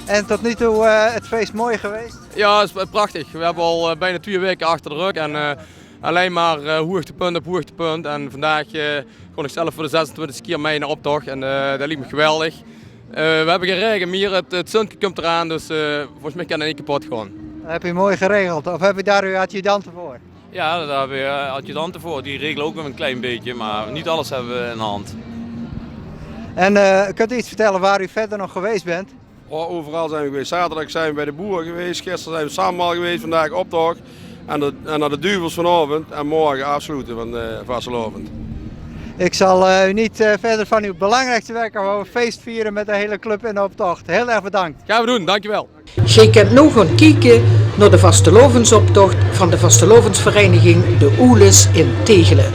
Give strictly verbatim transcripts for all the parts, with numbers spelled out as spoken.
En tot nu toe, eh, het feest mooi geweest? Ja, het is prachtig. We hebben al, eh, bijna twee weken achter de rug en, eh, alleen maar, eh, hoogtepunt op hoogtepunt. En vandaag, eh, kon ik zelf voor de zesentwintigste keer mee in de optocht en, eh, dat liep me geweldig. Eh, we hebben geen regen meer, het, het zunke komt eraan, dus, eh, volgens mij kan het niet kapot gaan. Dat heb je mooi geregeld. Of heb je daar uw adjudanten voor? Ja, daar hebben we, eh, adjudanten voor. Die regelen ook een klein beetje, maar niet alles hebben we in de hand. En, eh, kunt u iets vertellen waar u verder nog geweest bent? Oh, overal zijn we geweest. Zaterdag zijn we bij de boeren geweest. Gisteren zijn we Sambal geweest. Vandaag optocht. En, de, en naar de Duvels vanavond. En morgen afsluiten van de vastelaovend. Ik zal, eh, u niet, eh, verder van uw belangrijkste werk afhouden. Feest vieren met de hele club in de optocht. Heel erg bedankt. Gaan we doen, dankjewel. Geej kint noe gaon kieke nao de vastelaovesoptocht van de vastelaovesvereiniging De Oeles in Tegele.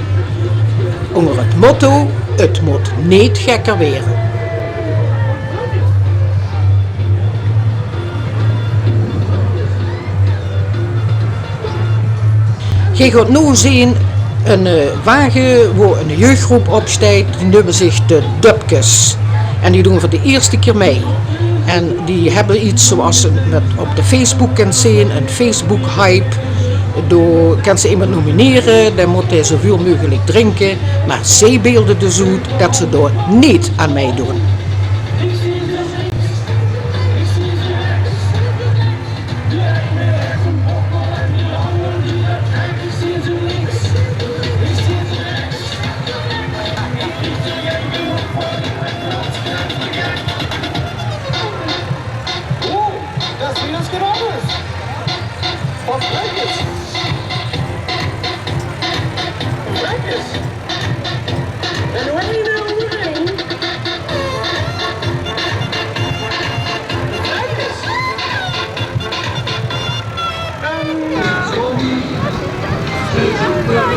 Ónger het motto: het mót neet gekker waere. Geej gaot noe zeen ein, eh, wage wo ein jeugdgroep op steit, die neume zich de Dupkes. En die doon veur de ierste kier mei. En die hebbe iets zoeas ein, wat op de Facebook kint zeen, ein Facebook-hype. Dao kint ze emes nominere, dan mót hae zoväöl meugelik drinke. Mer zeej beelde dus oet det ze dao neet aan meidoon.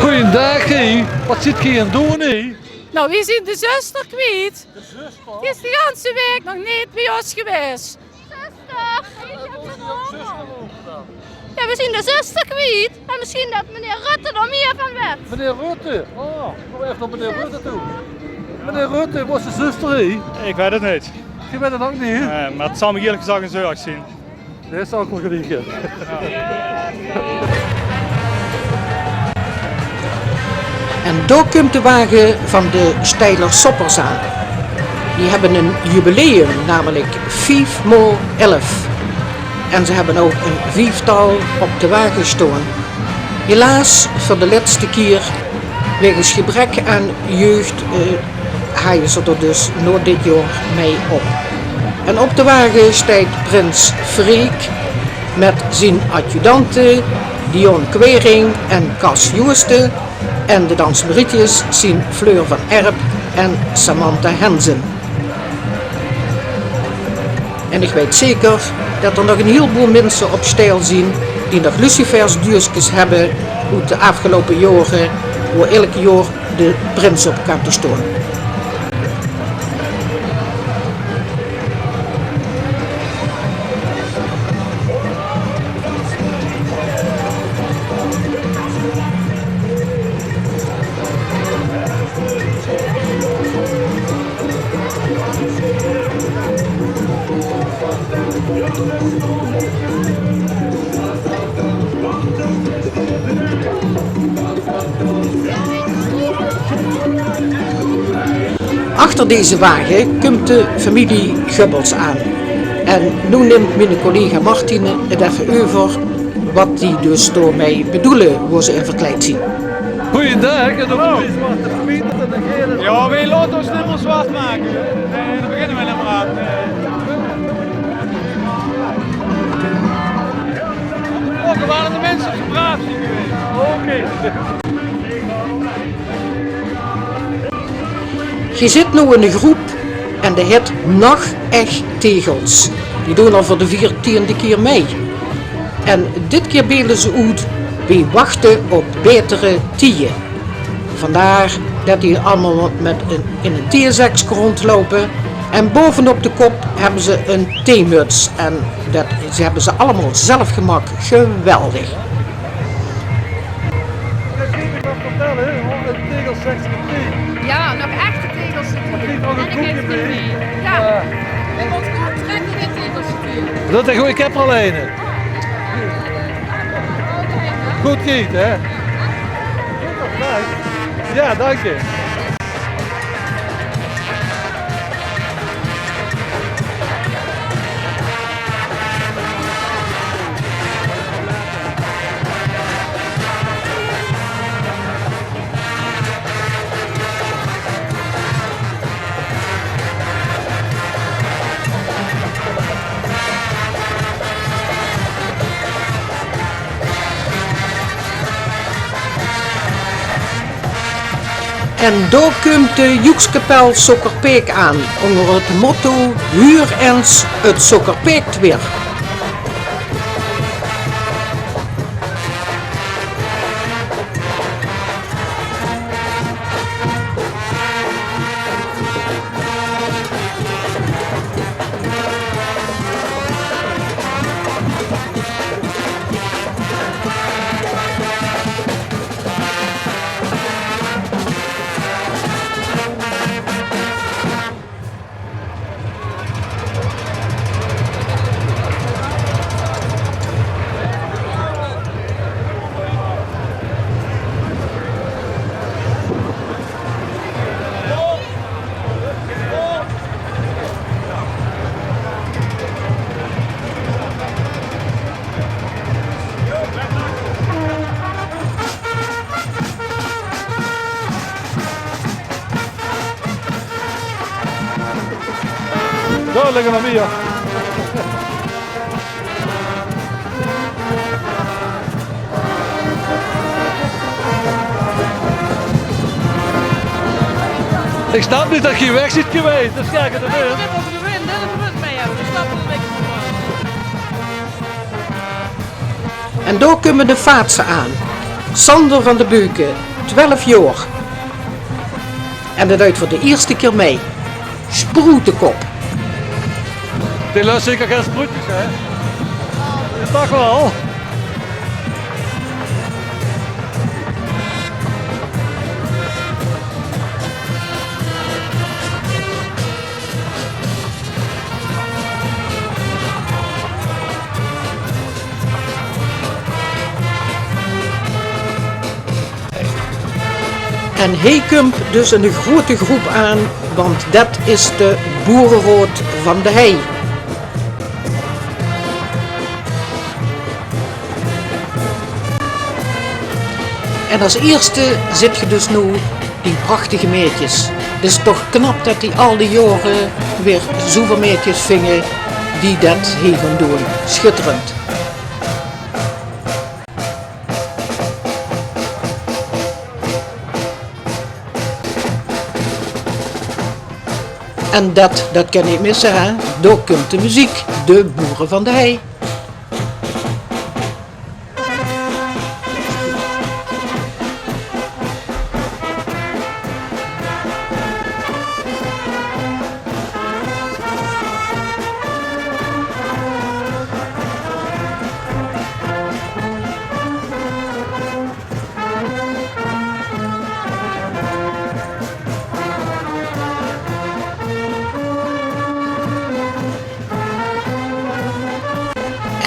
Goojendaag, hè. Waat zit geer aan 't doon, hè? Nou, weej zien de zuster kwiet. De zuster? Die is de ganse waek nog neet beej ós gewaes. Zuster! Jao, weej zien de zuster kwiet. En misschien det meneer Rutte d'r mieë van weit. Meneer Rutte? Oh, gaon we effe nao meneer Rutte toe. Meneer Rutte, wo is de zuster, hè? Ik weit 't neet. Geer weit 't ouch neet? Nae, mer 't zal mich ierlik gezag ein zörg zien. Det is ouch waal geliek, hè. En dao kump de wage van de Steiler Soppers aan. Die hebbe ein jubileum, namelik vief maol elf. En ze hebbe ouch ein vieftal op de wage staon. Helaas veur de lètste kier, waeges gebrek aan jeug, eh, haje ze d'r dus nao dit jaor mei op. En op de wage steit prins Freek mit zien adjudante Dion Quering en Cas Joosten. En de dansmarietjes zien Fleur van Erp en Samantha Hensen. En ich weit zeker det d'r nog ein hiel boel minse op Steil zien die nog lucifersduuskes hebbe oet de aafgeloupe jaore, wo elk jaor de prins op kump te staon. Achter deze wage kump de femilie Gubbels aan. En noe nimp miene collega Martine 't effe euver wat die dus daomei bedoele, wo ze in verkleid zien. Goojendaag, en ouch weer zwarte Piet en de gele. Jao, weej laote ós neet mieë zwart make. Nae, dao beginne weej neet mieë aan. Nae. Vroeger wore de minse zo braaf gewaes. Oké. Geej zit noe in de groep en dae hèt Nach Ech Tegels. Die doon al veur de veertiende kier mei. En dit kier beelde ze oet: weej wachte op baetere tieje. Vandaar det die allemaol mit ein, in ein theezekske róndjloupe. En baovenop de kop hebbe ze ein theemuts. En det, ze hebbe ze allemaol zelf gemaak. Geweldig. Jao, nog echte Tegelse thee. En ik eet thee. Jao. Weej mótte good trèkke in Tegelse thee. Dat is ein gooj kipper allein. Good geet, hè? Ja, dank je. En dao kump de joekskapel Sokkerpaek aan, ónger 't motto: Huur ens 't Sokkerpaek weer. Dao ligke nog mieë. Ich snap neet det geer weg zeet gewaes. Det is gek, det is. En dao kómme de vaatse aan. Sander van de Beuke, twelf jaor. En det deit veur de ierste kier mei. Sproetekop. Die lust zeker gein sproetjes, hè? Toch waal? En hie kump dus 'n groeëte groep aan, want det is de boereraod van de hei. En as ierste zit ge dus noe die prachtige maedjes. 't Is toch knap det die al die jaore weer zoeväöl maedjes vinge die det hie gaon doon. Schitterend. En det, det kan neet misse, hè? Dao kump de meziek, de boere van de hei.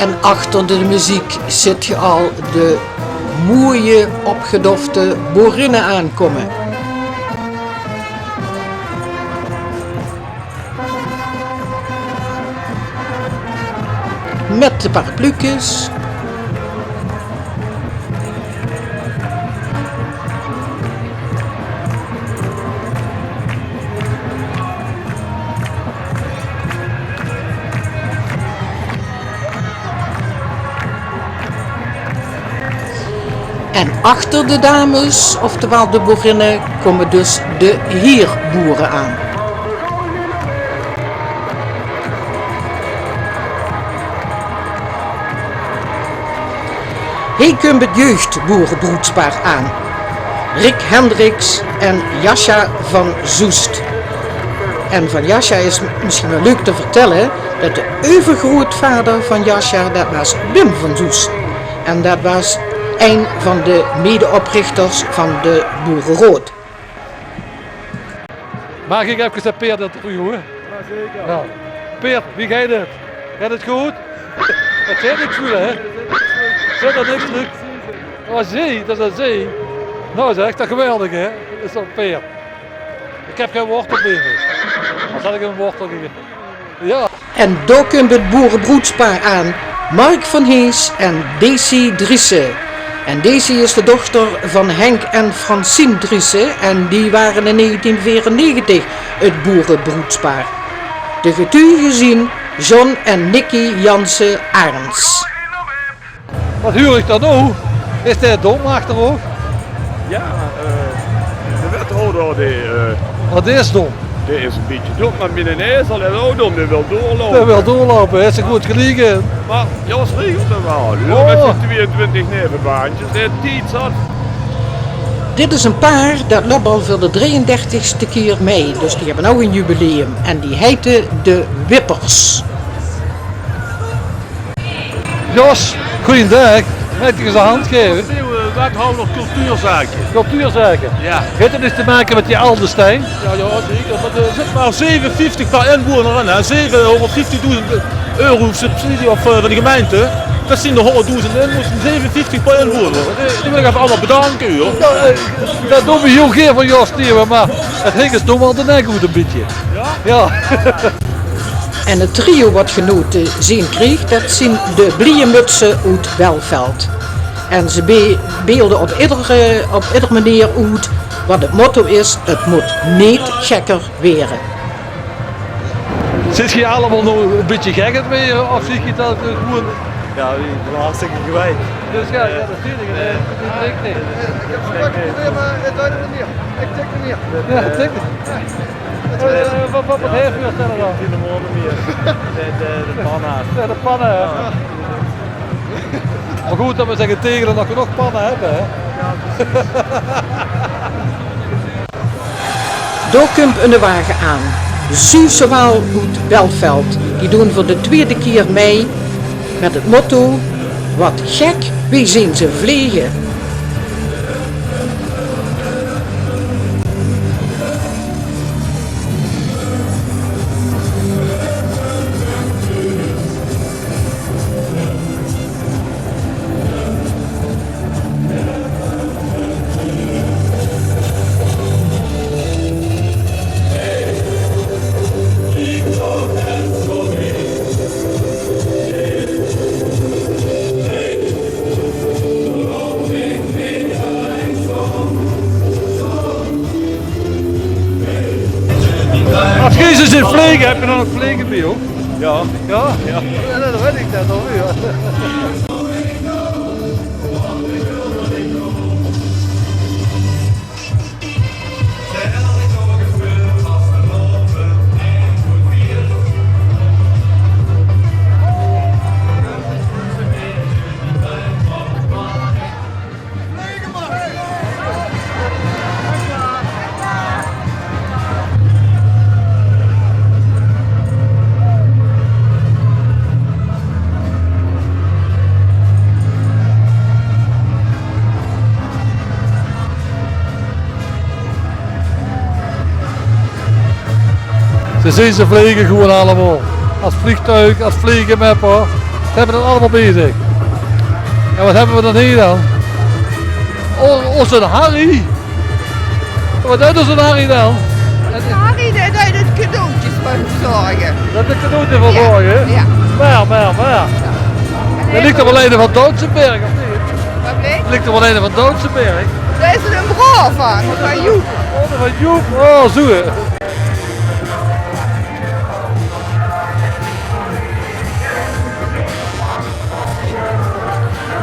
En achter de meziek zit ge al de moeie opgedofte boerinne aankomme. Mit de parapluukes. En achter de dames, oftewel de boerinne, komme dus de hierboere aan. Hie kump 't jeugdboerebroedspaar aan. Rick Hendricks en Jascha van Zoest. En van Jascha is misschien wel leuk te vertellen dat de euvergrootvader van Jascha, dat was Wim van Zoest. En dat was een van de medeoprichters van de Boerenraad. Mag ik even Peert interviewen? Ja, zeker. Ja. Peert, wie gaat het? Gaat het goed? Det zit niks veur, hè? Zit d'r niks trök? Oh, zee, det is ein zee. Nou zeg, det is geweldig, hè? Is det fair? Ik heb gein wortel bie mich. Anders had ik ein wortel gegete. Ja. En dao kump 't boerebroedspaar aan, Mark van Hees en Daisy Driessen. En Daisy is de dochter van Henk en Francine Driessen en die waren in negentien veerennegentig 't boerebroedspaar. De getuigen zien John en Nicky Jansen-Arends. Wat huur ik dan nou? Is dae dom achter ouk? Ja, eh, de wethouder, die, eh, Wat is dom? Die is ein bietje dom, maar miene neef zal 't ouk dom, die wil doorloupe. Dae wil doorloupe, is 'r good geliek in. Maar Jos regelt 't wel. Ja, oh, met zien tweeëntwintig nevenbaantjes, dae tied zat. Dit is ein paar det löp al veur de drieëndertigste kier mei, dus die hebbe ouk ein jubileum. En die heite de Wippers. Jos, goeiendaag. Maag ik dich ens ein hand gaeve? Wethouder cultuurzake. Cultuurzake? Ja. Haet det niks te make met die alde Stijn? Ja, ja, zeker. Want d'r zit maar zevenenvieftig per inwoner in, hè. Zevenhonderdvieftigdoezend euro subsidie of, eh, van de gemeinte. Det zien de honderddoezend inwoners, zevenenvieftig per inwoner. Die, die wil ik effe allemaal bedanke, huur. Ja, eh, det doon we hiel gaer van Jos, die we, maar 't hink is toch wel de nek oet ein bietje. Ja? Ja. En 't trio wat genote zien kreeg, det zien de Blieje Mutsen oet Belfeld. En ze be-, beelde op ieder, eh, op ieder meneer oet wat 't motto is: 't mot neet gekker waere. Zit geej allemaal nog ein bietje gek aan 't waere of zit geej det, eh, gewoon? Ja, wie, hartstikke gewijd. Dus ja, ja, det zie ik. Eh, die drinkt niks. Ik heb zo'n pak proberen, maar het duurde niet. Ik tik er niet. Ja, tik. Eh, eh, wat, wat, wat heeft u er dan? Filemon de Mier. De, de, de panna. Ja, de panna, hè. Ja. Maar goed, det we zegge, Tegele nog genóg panne hebbe, hè? Dao kump eine wage aan. Zuusse Waal oet Belfeld. Die doon veur de twiede kier mei met 't motto: wat gek, wie zeen ze vlege. As geej ze zit vlege, hebbe ze dan ouk vlege bie, hoor? Ja. Ja? Ja. Ja, det weit ik dan alweer. Ze zeen ze vlege gewoon allemaal. As vliegtuig, as vlege, mepper. Ze hebbe 't allemaal bie zich. En wat hebbe we dan hiej dan? O-, ózze Harry. Wat deit ózze Harry dan? Ózze Harry, dae deit 't cadeautjes verzorge. Det is cadeautjes verzorge? Ja, ja. Mer, mer, mer. Ja. Dae lik toch waal eine van Doutsenberg, of neet? Wat bleef? Lik toch waal eine van Doutsenberg? Det is eine broor van, van Joep. Oh, van Joep. Oh, zoe.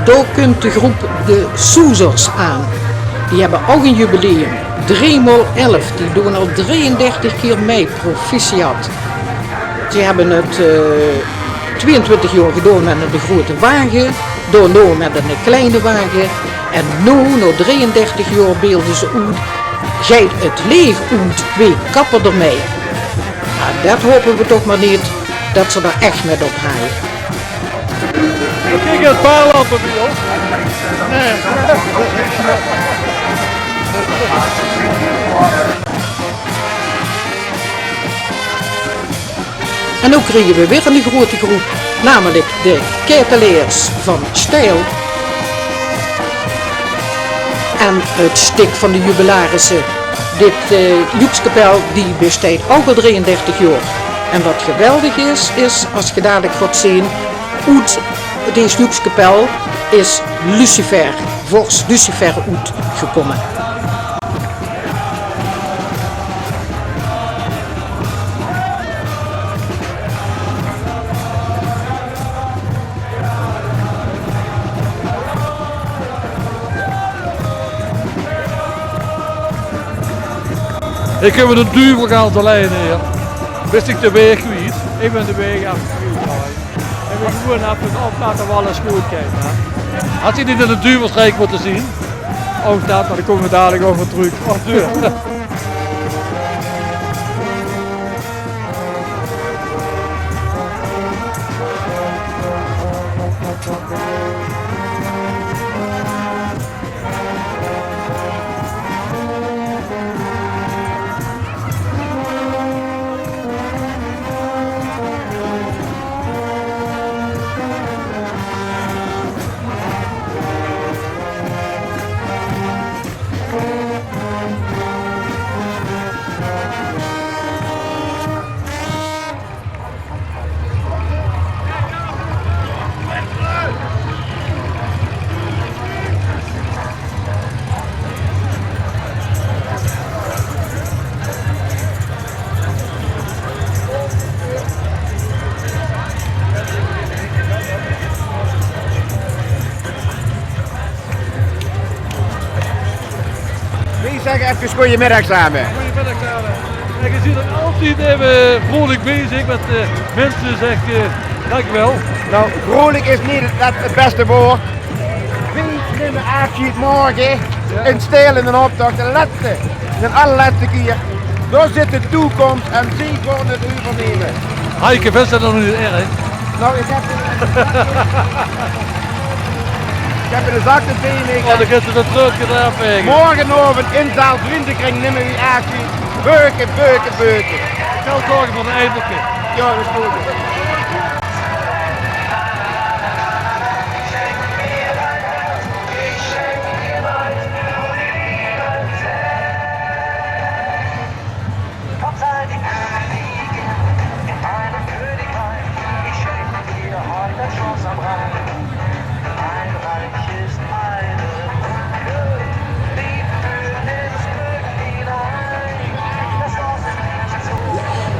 Dao kump de groep De Soezers aan. Die hebbe ouk ein jubileum. Drie maol elf. Die doon al drieëndertig kier mei. Proficiat. Ze hebbe 't, eh, twieëntwintig jaor gedaon met eine groeate wage. Daonao met eine kleine wage. En noe, nao drieëndertig jaor, beelde ze oet: geit 't leech oet, weej kappe d'r mei. Mer det hope we toch mer neet, det ze d'r ech met ophaaie. Kiek, 't paar lampe bie ós. Nae. En noe kriege we weer 'n groete groep, namelik de Ketelaers van Steyl. En 't stik van de jubilarisse. Dit, eh, joekskapel die besteit ouch al drieëndertig jaor. En wat geweldig is, is as ge dalik gaot zeen, oet dees joekskapel is Lucifer, vors Lucifer oetgekómme. Ich höb 'ne duvel gans allein hie. Bis ich de waeg kwiet? Ich bin de waeg effe kwiet, jao. Ich bin gewoen effe op laote walle sjoon kieke, hè. Had ich neet in 't duvelsriek mótte zeen? Ouch det, mer dao kómme we dalik euver trök. Och, deur. Weej zegge efkes goojemiddig same. Goojemiddig same. En ge zeet d'r altied effe vrolik bezig mit, eh, minse, zeg, eh, dankjewel. Nou, vrolik is neet 't, 't beste waord. Weej numme aafsjeid morge in Steyl in d'n optoch, de lètste, d'n allerlètste kier. Dao zit de toekóms en zeej gaon 't euverneme. Heike, vinjs se det nog neet erg? Nou, ich höb, ich höb 'ne zak d'rbie, ich... Oh, dan geit 'r det trök d'raaf vege. Morgenaovend in zaal Vriendekring numme weej aafsjeid. Beuke, beuke, beuke. Ich zal zorge veur de eipelke. Jao, det is good.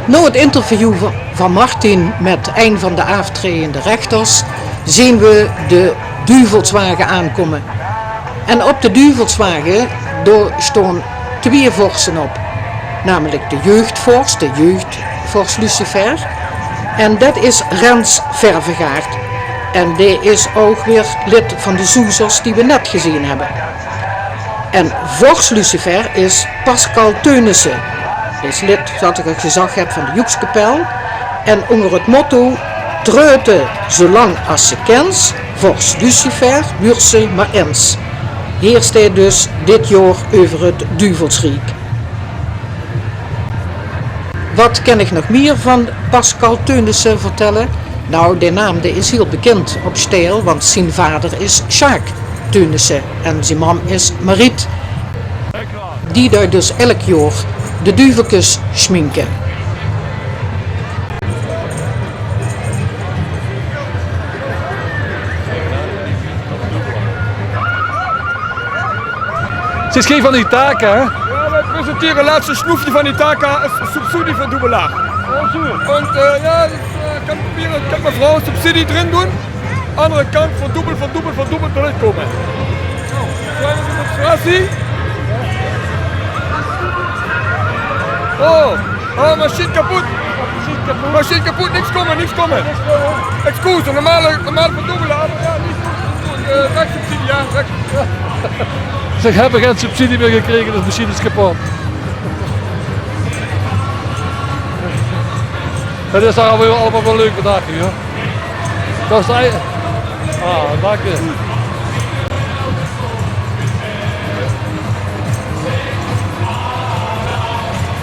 Nao 't interview va-, van Martin mit ein van de aaftraejende rechters zeen we de duvelswage aankómme. En op de duvelswage, dao staon twieë vorse op. Namelik de jeugdvors, de jeugdvors Lucifer. En det is Rens Vervegaert. En dae is ouch weer lid van de Zoezers die we net gezeen höbbe. En vors Lucifer is Pascal Theunissen. Dae is lid, zoewie ich al gezag höb, van de joekskapel. En ónger 't motto: Treute, zoelang as se kins, vors Lucifer, wuurs se mer ins. Hie steit dus dit jaor euver 't duvelsriek. Wat kin ich nog mier van Pascal Theunissen vertèlle? Nou, dae naam, dae is hiel bekind op Steyl, want zien vader is Sjaak Theunissen en zien mam is Mariet. Die deit dus elk jaor de duvelkes sjminke. Zit geej van die Ithaca, hè? Jao, weej presentere 't lètste snoefke van Ithaca, 'n subsidie veur doebelaar. Oh, zoe. Want, eh, jao, ich, eh, kan probere, kan mevrouw subsidie d'rin doon. Andere kant, verdoebel, verdoebel, verdoebel, tot ich kóm. Zoe, demonstratie. Oh, oh, machien kapot. Machien kapot. Machien kapot, niks kómme, niks kómme. Niks kómme. Excuus, normale, normale verdoebelaar, mer jao, neet good. Eh, rechsubsidie, jao, rechs. Ze höbbe gein subsidie mieë gekrege, dus machien is kapot. 't Is allemaol, allemaol waal leuk vandaag, huur. Det is ei-, ah, dank u.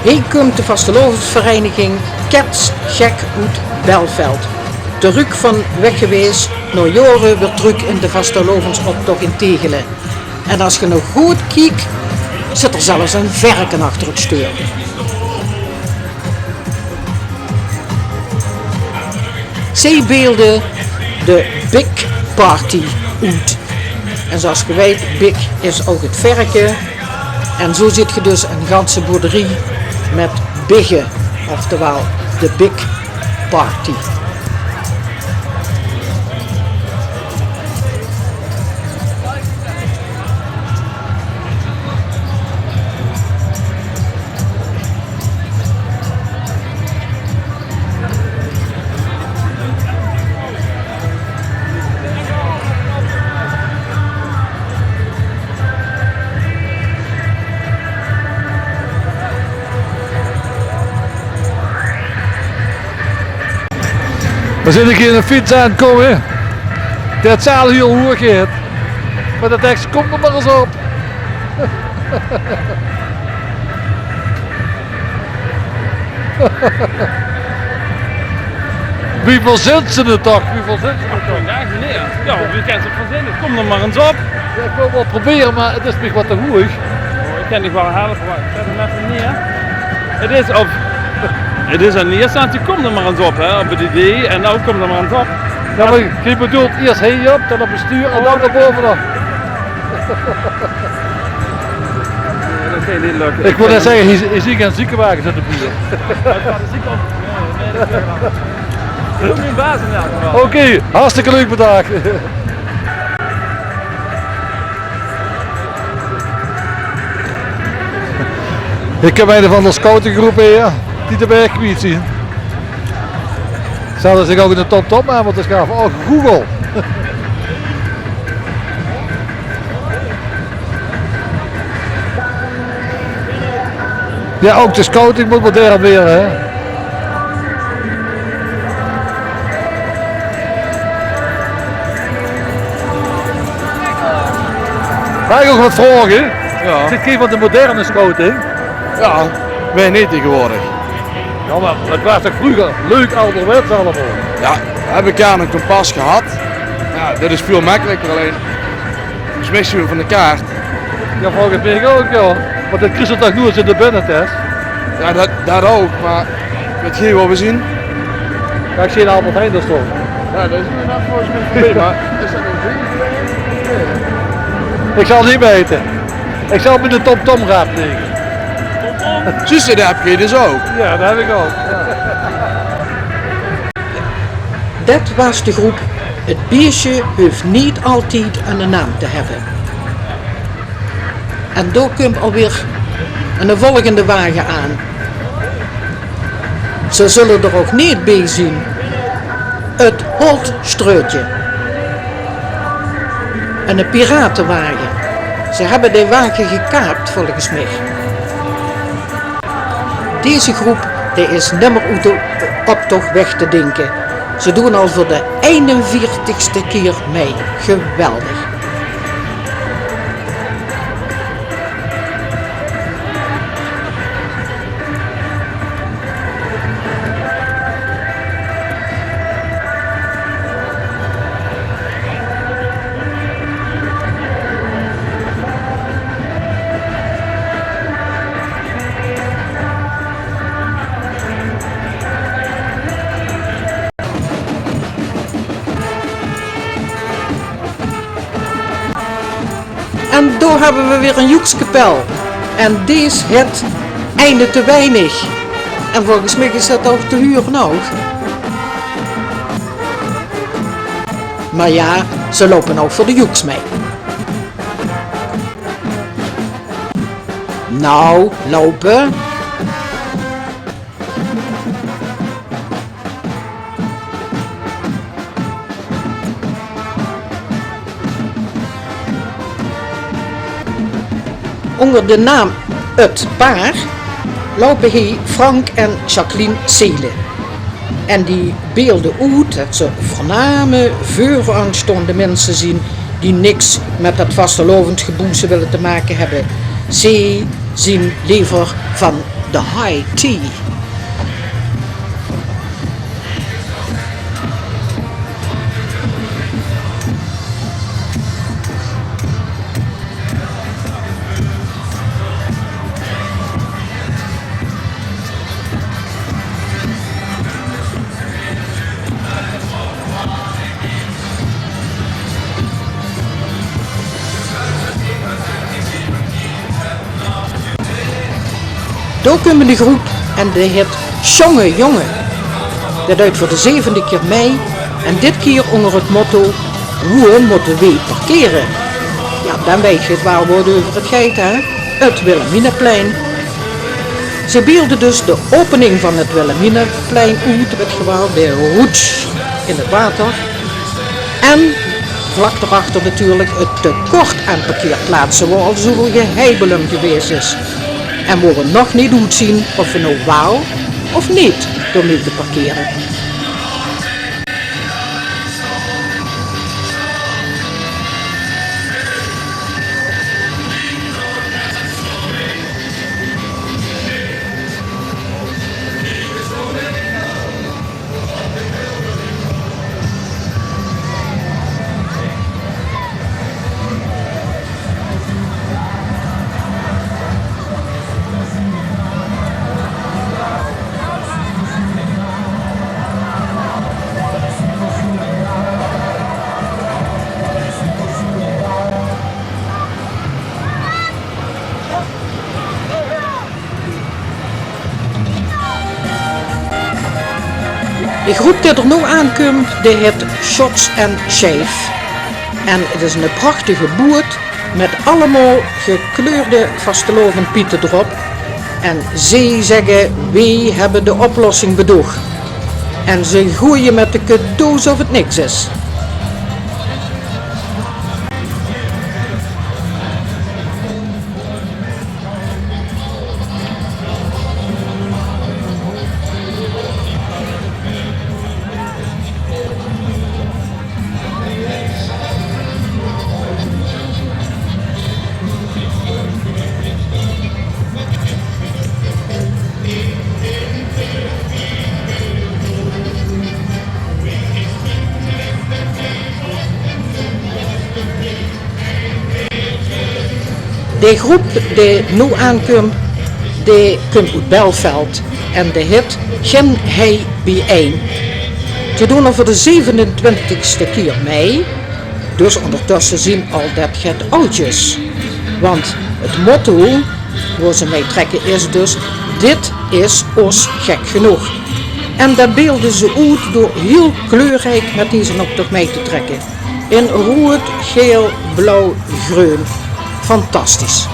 Hie kump de vastelaovesvereiniging Ketsgek oet Belfeld. Trök van weg gewaes, nao jaore weer trök in de vastelaovesoptoch in Tegele. En es ge noe good kiek, zit d'r zelfs ein verke achter 't steur. Zie beelde de Big Party oet. En zoeas ge weit, big is ouch 't verke. En zoe zit ge dus ein ganse boerderie mit bigge, oftewel de Big Party. Veer zeen hie ein fiets aankómme. Det zaal hiel hoeg haet. Mer det dèk: "Kóm d'r mer ins op." Wieväöl zeen ze d'r toch? Wieväöl zeen ze d'r toch? Vandaag neet. Jao, wie kins se 't verzinne? Kóm d'r mer ins op. Jao, ich wil waal probere, mer 't is mich get te hoeg. Oh, ich kin dich waal helpe. Wach, ich zèt 'm effe neer. 't Is op, 't is in ierste instantie: kóm d'r mer ins op, hè, op 't idee. En noe: kóm d'r mer ins op. Jao, mer geer bedoelt iers hie op, dan op 't stuur en dan nao bove dan. Nae, det geit neet lökke. Ich wól net zègke, hie, hie zeen gein ziekewages in de buurt. Oké, hartstikke leuk, bedank. Ich höb eine van de scoutinggroep hie, die de waeg kwiet zeen. Zouwe ze zich ouch 'ne TomTom aan mótte sjafe? Oh, Google. Jao, ouch de scouting mót modern waere, hè. Maag ich ouch get vraoge? Jao. Zit geer van de moderne scouting? Jao, wae neet taengewoordig. Jao, mer 't waas toch vreuger leuk, alderwets allemaol? Jao, veer höbbe kaart en kompas gehad. Jao, det is väöl mekkelikker, allein smijt ze van de kaart. Jao, volges mich ouch, jao. Want det kriegs se toch noeits in de binnetes? Jao, det, det ouch, mer ich weit neet wo veer zeen. Jao, ich zeen Albert Heijn dao staon. Jao, det is inderdaad volges mich veurbie, mer is det ein vriendje? Ich zal 't neet weite. Ich zal mit de TomTom raadplege. Zuus se, det höb ich dus ouch. Jao, det höb ich ouch. Jao. Det waas de groep 't Beesje hoof neet altied eine naam te höbbe. En dao kump alweer eine volgende wage aan. Ze zulle d'r ouch neet bie zeen. 't Holtstruutje. Eine piratewage. Ze höbbe dae wage gekaapt, volges mich. Deze groep, die is nimmer oet de optoch weg te dinke. Ze doon al veur de einenveertigste kier mei. Geweldig. En dao höbbe v'r weer ein joekskapel. En dees haet eine te weinig. En volges mich is det ouch te huur noe. Mer jao, ze loupe ouch veur de joeks mei. Noe, loupe. Ónger de naam 't Paar loupe hie Frank en Jacqueline Seelen. En die beelde oet det ze veurnaam veuraanstaonde minse zien die niks mit det vastelaovesgeboeze wille te make höbbe. Ze zien lever van De high tea. Dao kump de groep en die hèt Sjonge Jonge. Det duit veur de zevende kier mei en dit kier ónger 't motto: Woe mótte weej parkere? Jao, dan weit geej 't waal wo 't euver geit, hè? 't Wilhelminaplein. Ze beelde dus de opening van 't Wilhelminaplein oet, wet geej waal, de roets in 't water. En vlak daorachter natuurlik 't tekort aan parkeerplaatse, wo al zoeväöl geheibel um gewaes is. En wo we nog neet oetzien of we noe waal of neet door mótte parkere. De groep die d'r noe aankump, die hèt Shots en Shave. En 't is 'ne prachtige boot mit allemaol gekleurde vastelaovendpiete d'rop. En ze zègke: "Weej hebbe de oplossing bedoch." En ze goeje mit de cadeaus of 't niks is. De groep die noe aankump, die kump oet Belfeld en die hèt Gin Hei Bie-ein. Ze doon al veur de zevenentwintigste kier mei, dus óngertösse zien al det get aodjes. Want 't motto wo ze mei trekke is dus: "Dit is ós gek genóg." En det beelde ze oet door hiel kleurriek mit deze optoch mei te trekke. In roead, gael, blauw, greun. Fantastisch.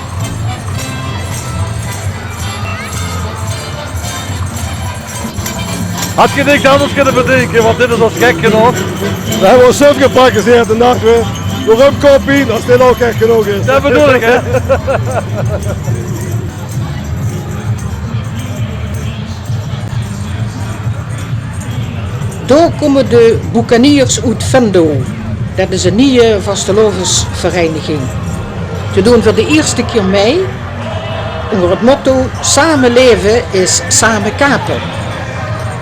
Had geej niks anders kinne bedinke, want dit is ós gek genóg. We hebbe ós zelf geprakkezeerd en dachte we, waorum koppie, es dit ouch gek genóg is. Det bedoel ich, hè? Dao kómme de Boekaniers oet Venlo. Det is ein nieje vastelaovesvereiniging. Ze doon veur de ierste kier mei ónger 't motto: "Same laeve is same kape."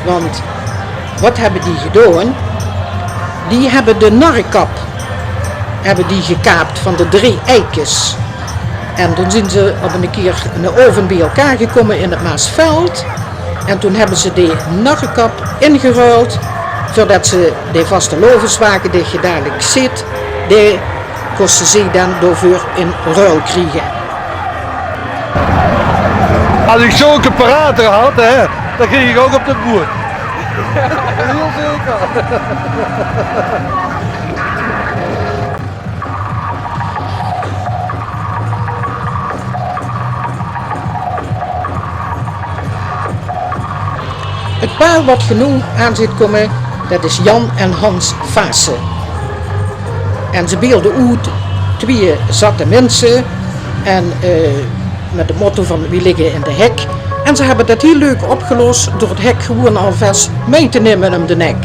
Want waat hebbe die gedoon? Die hebbe de narrekap hebbe die gekaap van de Drie Eikes. En doe zien ze op 'ne kier 'nen aovend bie-ein gekómme in 't Maasveld. En doe hebbe ze de narrekap ingeruild, zodet ze de vastelaoveswage die geej dalik zeet, die kóste ze dan daoveur in ruil kriege. Es ich zoe'n parater had, hè, dan ging ich ouch op de boot. Hiel zeker. 't Paar waat geej noe aan zeet kómme, det is Jan en Hans Vaassen. En ze beelde oet twieë zatte minse en, eh, mit 't motto van: "Wie ligke in de hek." En ze hebbe det hiel leuk opgelos door 't hek gewoeën alvas mei te numme um de nek.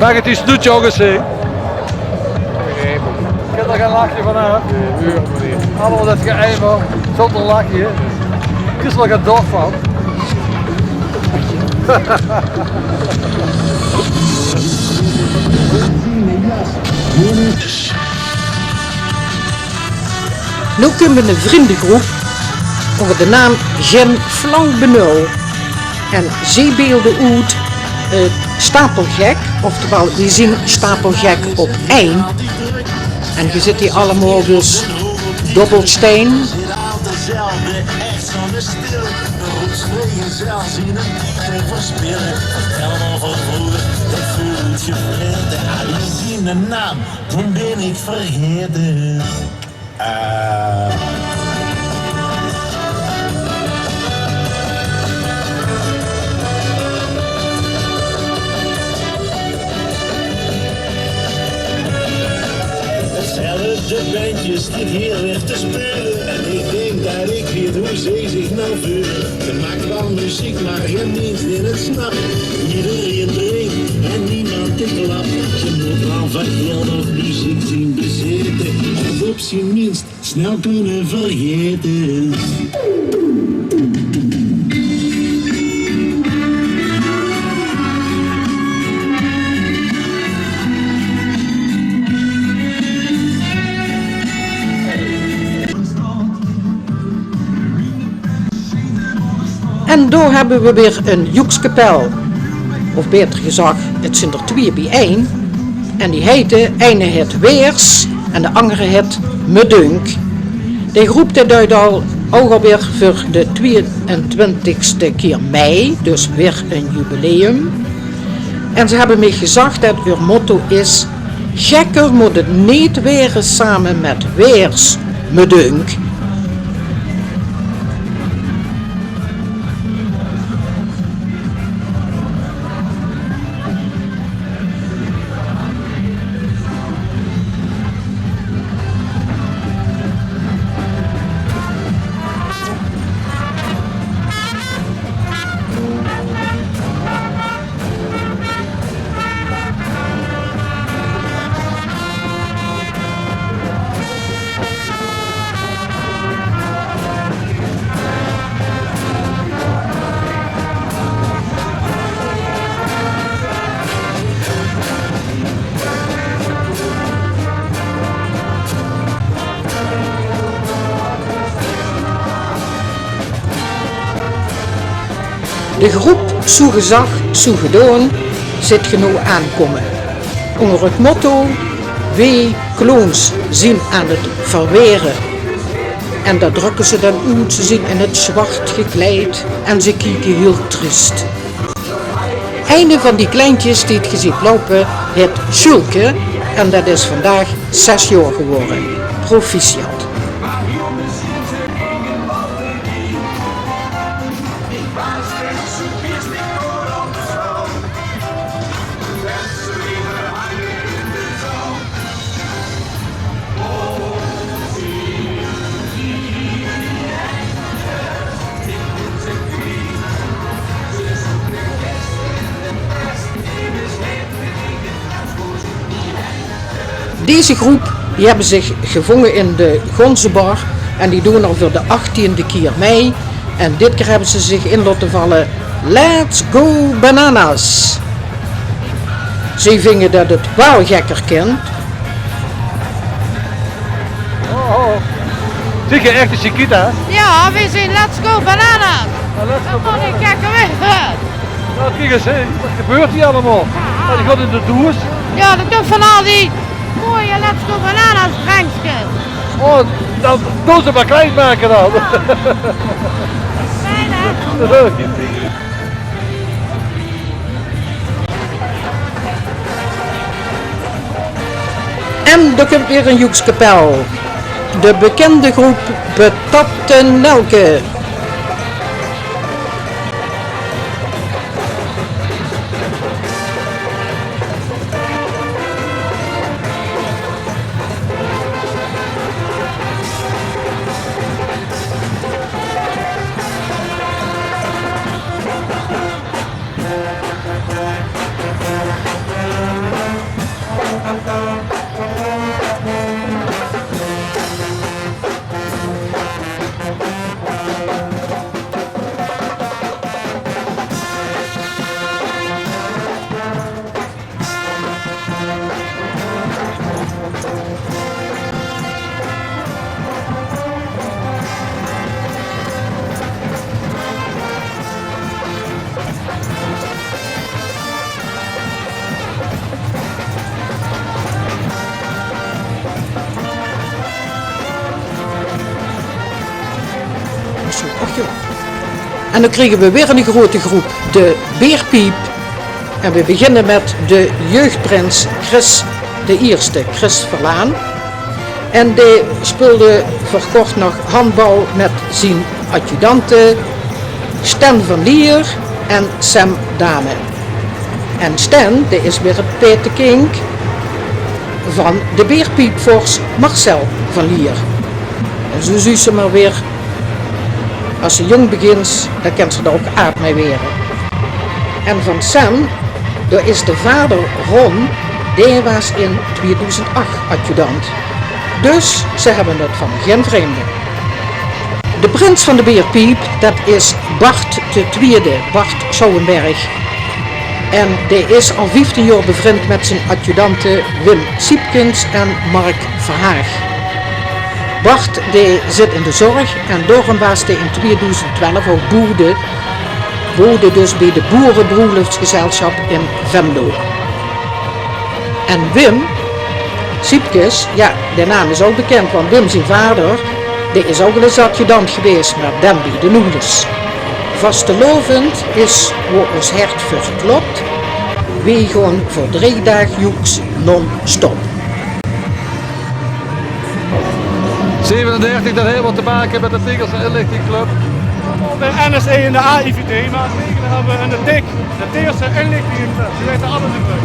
Maak 't ins noet, jónges, hè. Ich kin d'r gein lachje van höbbe. Allemaol det geheim, zónger lachje. Kriss d'r gein dörp van. Noe kump 'n vrundegroep ónger de naam Gen Flauw Benul. En zie beelde oet 't Stapelgek, oftewel, die zien Stapelgek op ein. En ge zit hie allemaol dus dobbelstein. Vertel mer van vroeger, det vuur oetgevrete. Allein zien naam, toen bin ich vergete. Eh. Hetzelfde bendje stiet hie weer te speule. En ich dink det ich weit wie ze zich noe veule. Ze maakt waal meziek, mer gein mins dae 't snap. Ederein drink en niemes dae klap. Ze mót waal van geld of meziek zien bezete. Of op zien mins snel kónne vergete. En dao höbbe we weer 'n joekskapel. Of baeter gezag, 't zien d'r twieë bie-ein. En die heite, eine het Weers en de angere het Me Dunk. De groep, die duit al, ouch alweer veur de twieëntwintigste kier mei, dus weer 'n jubileum. En ze höbbe mich gezag det eur motto is: gekker mót 't neet waere same mit Weers, me dunk. De groep Zoe Gezag, Zoe Gedoon zit ge noe aankómme. Ónger 't motto: "Wee clowns zien aan 't verwaere." En det drökke ze dan oet. Ze zien in 't zwart gekleid en ze kieke hiel triest. Eine van die kleintjes die ge ziet loupe, het Sjoelke en det is vandaag zes jaor gewore. Proficiat. Deze groep, die höbbe zich gevónge in de Gonzebar en die doon al veur de achtiende kier mei. En dit kier höbbe ze zich in laote valle: "Let's go bananas!" Ze vinge det 't waal gekker kint. Oh, oh. Ziech, echte Chiquita. Jao, veer zien Let's Go Bananas. Jao, Let's Go Bananas. Jao, kiek ins, hè. Waat gebeurt hie allemaol? Jao. Oh, die geit in de doeës. Jao, det kump van al die mooie Let's Go Bananas drankskes. Oh, dan doon ze mer klein make dan. Jao. Fijn, hè? En dao kump weer 'n joekskapel. De bekende groep Petatte Nelke. En dan kriege we weer 'n grote groep, de Beerpiep. En we beginne met de jeugdprins Chris de Ierste, Chris Verlaan. En dae speulde veur kort nog handbal met zien adjudante Sten van Lier en Sam Dame. En Sten, dae is weer 't paetekink van de Beerpiepvors Marcel van Lier. En zoe zuus se mer weer, as se jong begins, dan kins se d'r ouk aad mei waere. En van Sam, dao is de vader Ron, dae waas in tweedoezend ach adjudant. Dus ze hebbe 't van gen vreemde. De prins van de Beerpiep, det is Bart de Twiede, Bart Schouwenberg. En dae is al vieftien jaor bevrind met zien adjudante Wim Siepkens en Mark Verhaag. Bart, dae zit in de zorg en daorum waas dae in tweedoezend twelf ouk boede, boede dus bie de boerebroeloftsgezelsjap in Venlo. En Wim Siepkes, jao, de naam is ouk bekind, want Wim zien vader, dae is ouk al ins adjudant gewaes, mer dan bie de Noelens. Vastelaovend is wo ós hert veur klop. Weej gaon veur drie daag joeks non-stop. Zevenendertig, det haet waat te make mit de Tegeltse Inlichtingsclub. De N S E en de A I V D, mer in Tegele hebbe we 'n tik. De Tegeltse Inlichtingsclub. Die weite alles euver.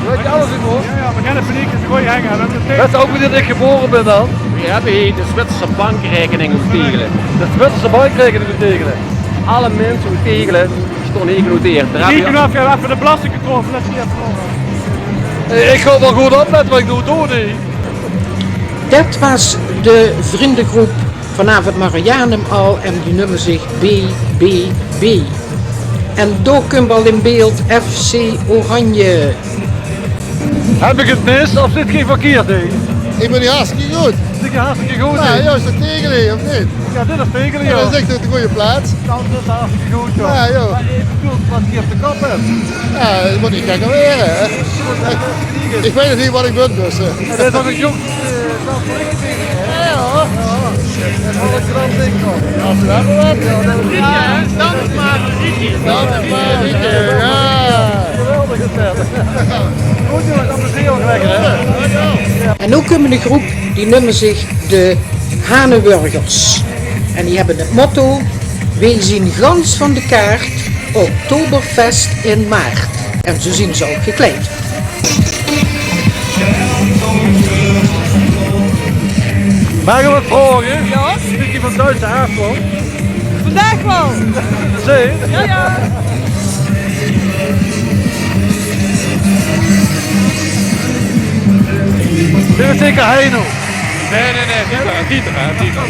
Die weite alles euver ós? Jao, jao, we kenne paniek, dus goeie hengen. We hebbe 'n tik. Wèts se ouk wienie ich gebore bin dan? We hebbe hie de Zwitserse bankrekening oet Tegele. De Zwitserse bankrekening oet Tegele. Alle minse oet Tegele staon hie genoteerd. Dao hebbe we... Kiek, noe effe, effe de belasting getroffe, det is hie effe nog. Hey, ich gaon waal good oplette waat ich noe doon, hè. Det waas de vriendegroep vanaaf 't Marianum al en die numme zich B B B. En dao kump al in beeld F C Oranje. Höb ich 't mis of zit geej verkierd, hè? Ich bin hie hartstikke good. Zit geej hartstikke good, hè? Jao, is det Tegele, of neet? Jao, dit is Tegele, jao. Det is ech de goeie plaats. Det is hartstikke good, jao. Jao, jao. Mer ich bedoel, waat geej op de kop höb. Jao, det mót neet gekker waere, hè? Ich weit nog neet waat ich bin, dus, eh. Jao, det is ouk 'n jóng, eh, det is ouk 'n jóng. Jao, jao. Jao, det is waal 'n ding, man. Jao, det is waal 'n ding. Jao, dans mer, Rietje. Dans mer, Rietje, jao. Geweldig is det. Good, jónges, det is hiel lekker, hè? En noe kump 'n groep, die numme zich de Hanewurgers. En die hebbe 't motto: "Weej zien gans van de kaart, Oktoberfest in maart." En zoe zien ze ouk gekleid. Maag ich waat vraoge? Jao? Bös se van Duitse aafkomst? Vandaag waal. Zeker? Jao, jao. Dit is zeker Heino. Nae, nae, nae, Dieter, Dieter, hè, Dieter.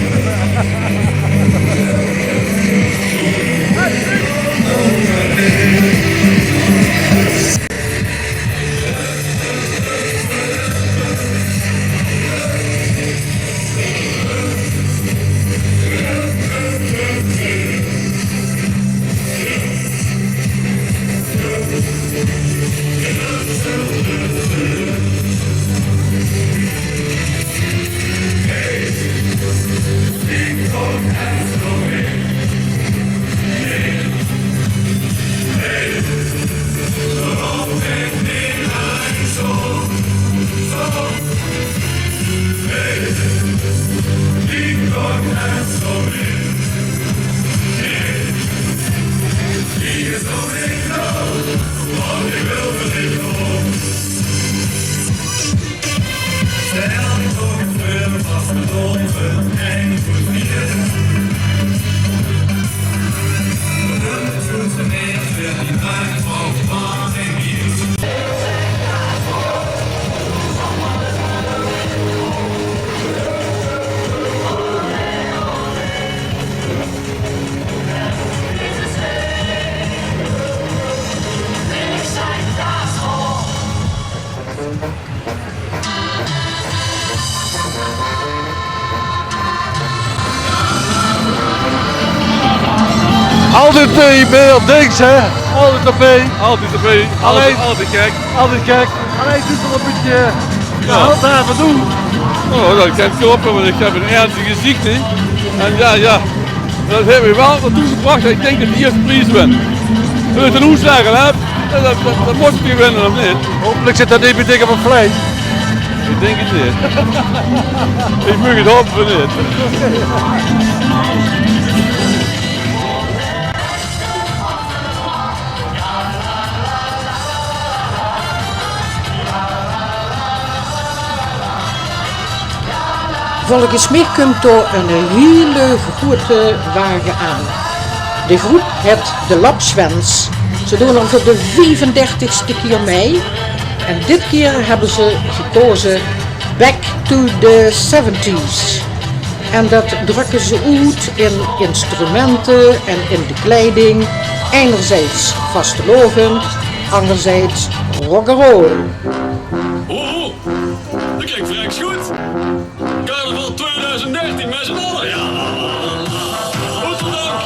Altied, eh, mieë dings, hè? Altied d'rbie. Altied d'rbie. Allein altied, altied gek. Altied gek. Allein 't is waal e bietje, eh, jao, handhave doon. Oh, det kan kloppe, want ich höb ein ernstige ziekte. En jao, jao. Det haet mich waal d'rtoe gebrach det ich dink det ich de ierste pries win. Wils se 'n oetzage höbs, dan, dan, dan mós se die winne, of neet? Hopelik zit det neet bie dich op 't vleis. Ich dink 't neet. Ich maag 't hope van neet. Volges mich kump dao 'ne hiele groete wage aan. De groep het de Lapswens. Ze doon al veur de viefendertigste kier mei. En dit kier höbbe ze gekaoze Back to the seventies. En det drökke ze oet in instrumente en in de kleiding. Enerzijds vastelaovend, anderzijds rock'n'roll. Oh, det klink verreks good. Carnaval tweeduizend dertien mit z'n alle. Jao. Oeterdank.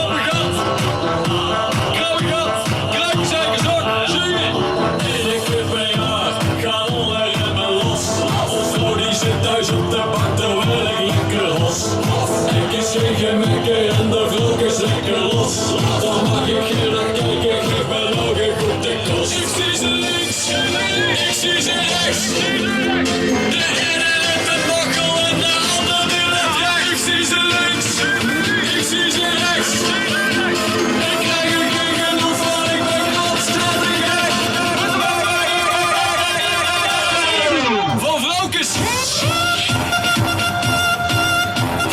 Ope gat. Krabbegat. Kruikenzeikers ouch. Zinge. Eder kier per jaor gaon alle remme los. Ós vrouw die zit thoes op de bank terwiel ich lekker hos. Ich zing gemekke en de vrouwkes lekker los. Dan maag ich gaer kieke, ich bön ouch good te kos. Ich zie ze links, ich zie ze rechs. De eine lèt 't makkele en de anger die lèt rech. Ich zie ze links, ich zie ze rechs. Ich krieg 'n kiek en doe val ich bie kans. Van vrouwkes.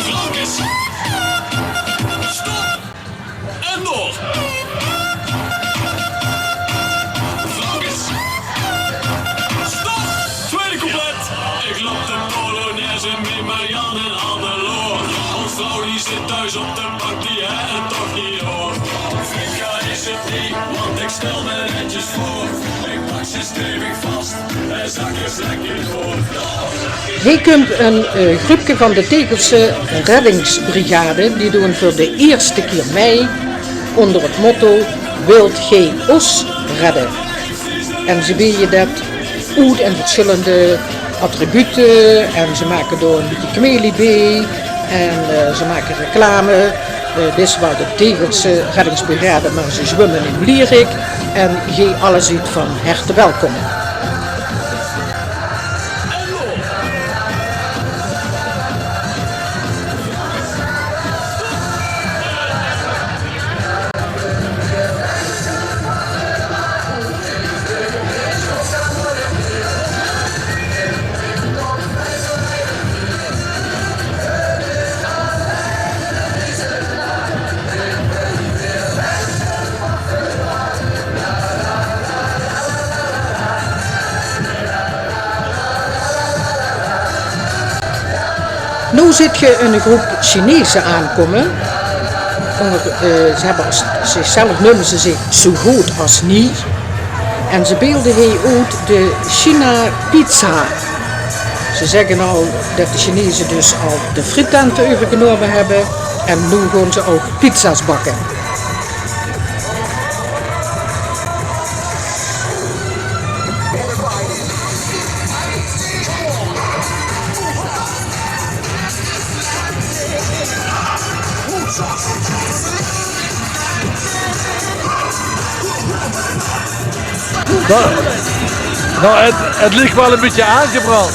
Vrouwkes. Stop. En door. Vrouwkes. Stop. Tweede couplet. Ich loup de polonaise mit Marianne en Hannelore. Ós vrouw die zit thoes op de bank, die haet 't toch neet door. Vika is 't neet, want ich stel me netjes veur. Ich pak ze stevig vas en zak ins lekker door. Hie kump 'n, eh, gruupke van de Tegelse Reddingsbrigade. Die doon veur de ierste kier mei ónger 't motto: Wilt geej ós redde? En ze beje det oet in versjillende attribute en ze make dao 'n bietje kmelie bie en, eh, ze make reclame. Eh, dit is waal de Tegelse Reddingsbrigade, mer ze zwumme in Blierik en geej alle zeet van herte welkom. Noe zeet geer 'n groep Chineze aankómme. Ónger, eh, ze höbbe es, zichzelf neume ze zich zo good es nie. En ze beelde hie oet de China Pizza. Ze zègke al det de Chineze dus al de friettente euvergenómme höbbe. En noe gaon ze ouch pizza's bakke. Noe, noe, het, het lik waal ein bietje aangebrand.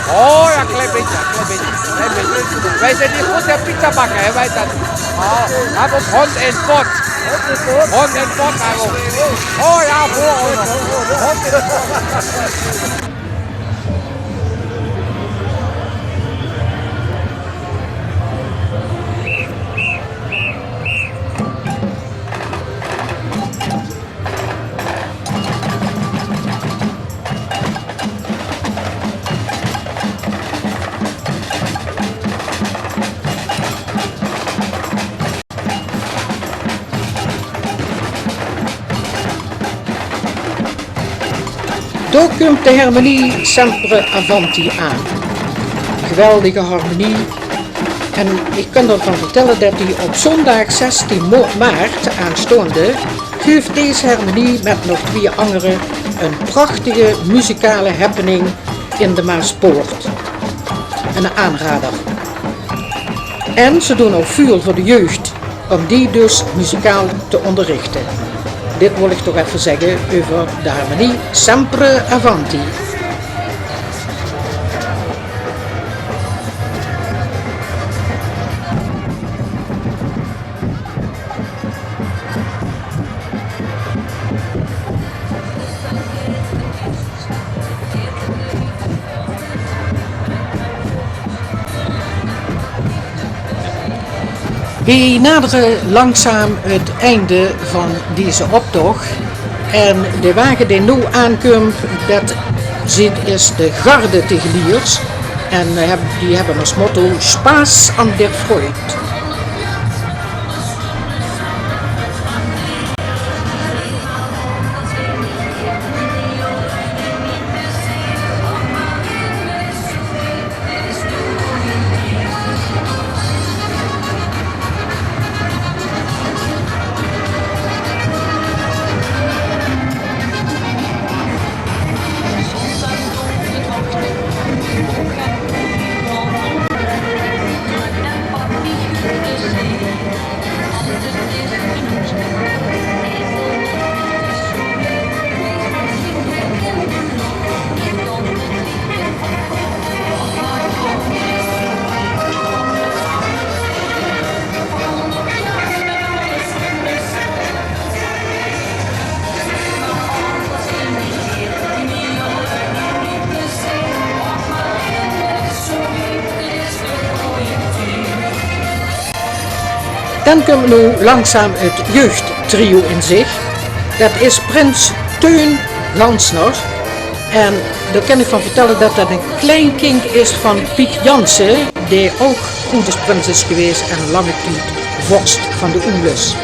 Oh ja, klein bietje, klein bietje, klein bietje. Wij zijn niet goed in pizza bakken, hè, wij dat. Oh, hij was hond in pot. Hond in pot, hij was. Oh ja, voor ons. Hond in pot. Dao kump de hermenie Sempre Avanti aan. Geweldige harmonie. En ich kan d'rvan vertèlle det die op zóndaag zestien mo-, maart aanstaonde geuf dees hermenie mit nog twieë angere ein prachtige muzikale happening in de Maaspoort. Eine aanrader. En ze doen ouch väöl veur de jeug, óm die dus muzikaal te óngerrichte. Dit wól ich toch effe zègke euver de harmonie Sempre Avanti. Weej nadere langzaam het einde van deze optoch. En de wage dae noe aankump, det zeen, is de Garde Tegeliers. En, eh, heb-, die hebbe es motto: Spaß an der Freud. Dan kump noe langzaam het jeugdtrio in zich. Det is prins Teun Gansner. En dao kan ich van vertèlle det det ein kleinkindj is van Piet Jansen, dae ouch oedersprins is gewaes en lange tied vorst van de Oelus.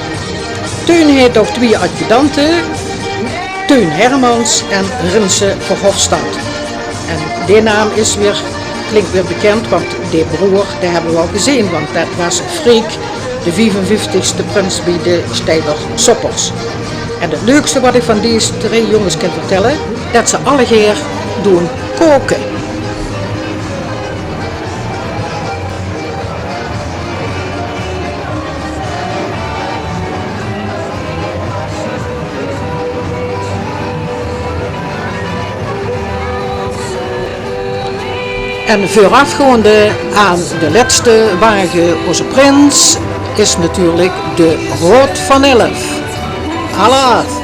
Teun haet ouch twieë adjudante, Teun Hermans en Rinse Verhofstadt. En dae naam is weer, klink weer bekindj, want dae broor, dae hebbe we al gezeen, want det waas Freek, de viefenvieftigste prins bie de Steiler Soppers. En het leukste wat ich van dees drei jónges kan vertèlle, det ze allegeer doen kaoke. En veurafgaonde aan de lètste wage, ózze prins, is natuurlik de Raod van Elf. Alaaf!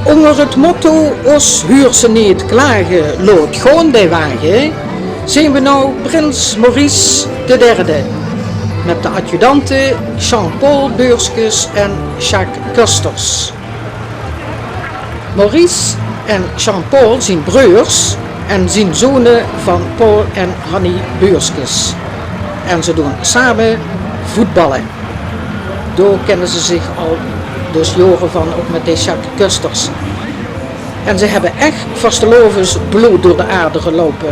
Ónger het motto: Os huurs se neet klage, laot gaon dei wage, zeen we now prins Maurice de derde, mit de adjudante Jean-Paul Beurskes en Jacques Kusters. Maurice en Jean-Paul zien breurs en zien zone van Paul en Hannie Beurskes. En ze doen same voetballe. Dao kinne ze zich al dus jaore van, ouch mit de Jacques Kusters. En ze hebbe ech vastelaovesblood door de aarde geloupe.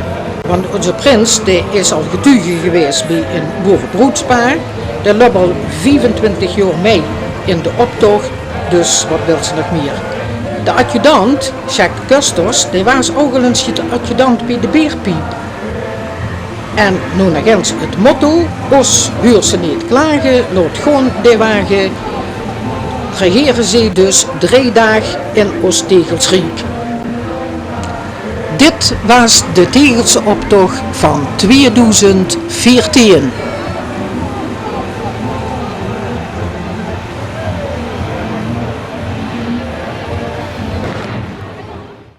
Want ózze prins, dae is al getuge gewaes bie ein boerebroedspaar. Dae löp al viefentwintig jaor mei in de optoch. Dus wat wils se nog mier? De adjudant, Jacques Kusters, dae waas ouch al ins adjudant bie de Beerpiep. En now nog ins het motto: Os huurs se neet klage, laot gaon dei wage, regere ze dus drei daag in os Tegelsriek. Dit waas de Tegelse optoch van tweedoezend veertien.